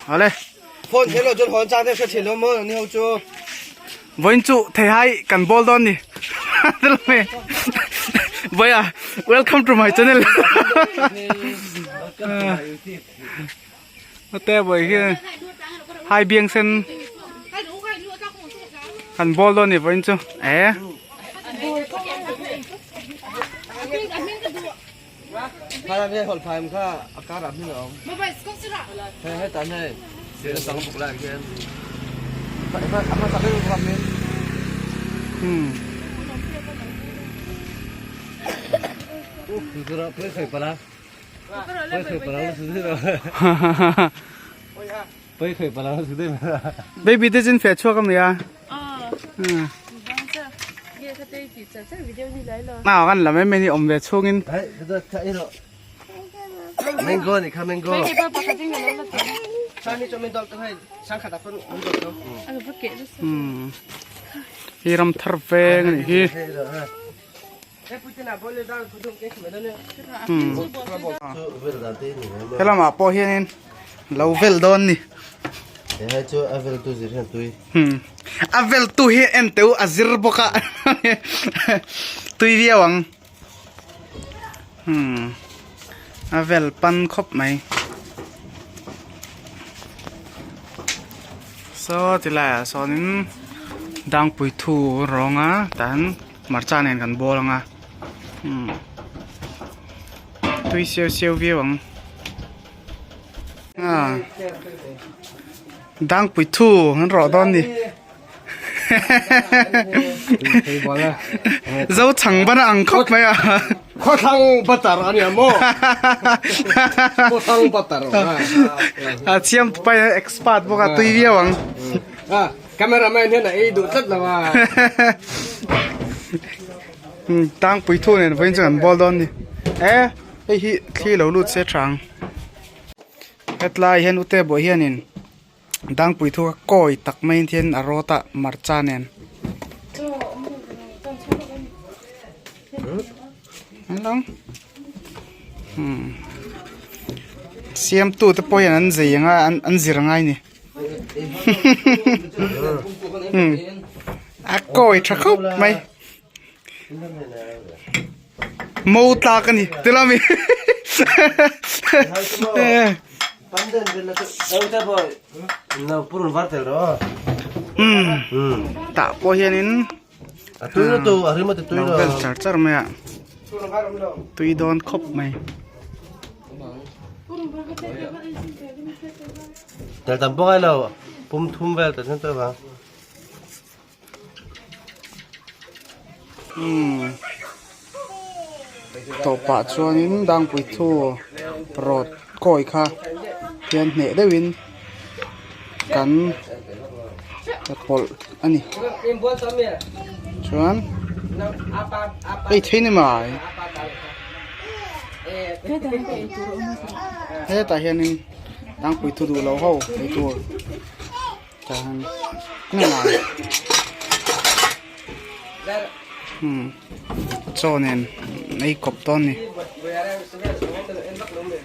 Awle. Phone thei lo chuan hawn chang te hre thin lo maw ni ho chu. Vawiin chu theihai kan bawl dawn ni. Vawiah welcome to my channel. Te vawi hi hai biang sen kan bawl dawn ni vawiin chu. E. Kha nge hol phaim kha a kar ah hmin a awm. He he tan hei sir sang buk lai khian. A hmasa ber kha hmin. Hmm. Zura pui khoi pala. Pui khoi pala su dei. Pui khoi pala su dei. Baby te chin fe chuak ami a. Hmm. Na kan lam em ni om ve chungin. Ai, da ka iro. Mango ni kha mango. Sani cho men dol to hai sang khata pon om dol to. Hmm. Hi ram thar veng ani hi. Hmm. Helama pawh hianin lo vel dawn ni. He chu a vel tu zir hian tui. Hmm. A vel tu hi en teu a zir bawk a. Tui viau ang. Hmm. A vel pan khawp mai. Saw ti laiah sawnin dangpui thu rawng a tah hian hmarcha nen kan bawl ang a. Hmm. Tui siau siau viau ang. Ah. Dangpui thu an rawh dawn ni. Zo chhang ban a ang khawp mai a. Khawthlang butter a nia maw? Khawthlang butter. A thiam pai expert bawk a tui viau ang. Cameraman hian a ei duh tlat lo a. Dangpui thu nen vawiin chu kan bawl dawn ni. E hei hi thli lo lut se tha ang. Hetlai hian ute buai hianin dangpui thu a kawi tak mai hian a rawt a hmarcha nen. Siamtu te pawh hian an zei ang a an zir angai a ni. A kawi tha khawp mai. Mo tlak a ni ti lo mi tah pawh hianin lo vel char char mai a tui dawn khawp mai. Umm tawpah chuanin dangpui thu rawt kawi kha hian hneh deuhin kan pawlh a ni chuan hei thei ni mai hetah hianin dangpui thu duh lo ho ei tur. Tahan chaw nen ei kawp dawn a ni.